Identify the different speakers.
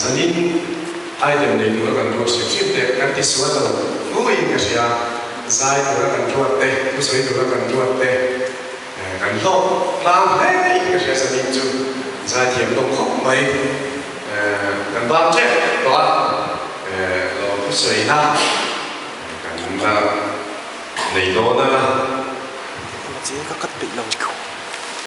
Speaker 1: Zanin item nei tura kan ruat hrim hrim te kan ti sual lo nuaiin ka hria, zai tura kan ruat te, thusawi tura kan ruat te kan hlawk tlang hle in ka hria zanin chu zaithiam hlawm khawp mai kan bang tep tawh a, lawm thusawina kan la nei dawn a.
Speaker 2: Mahse ka cut peih lo.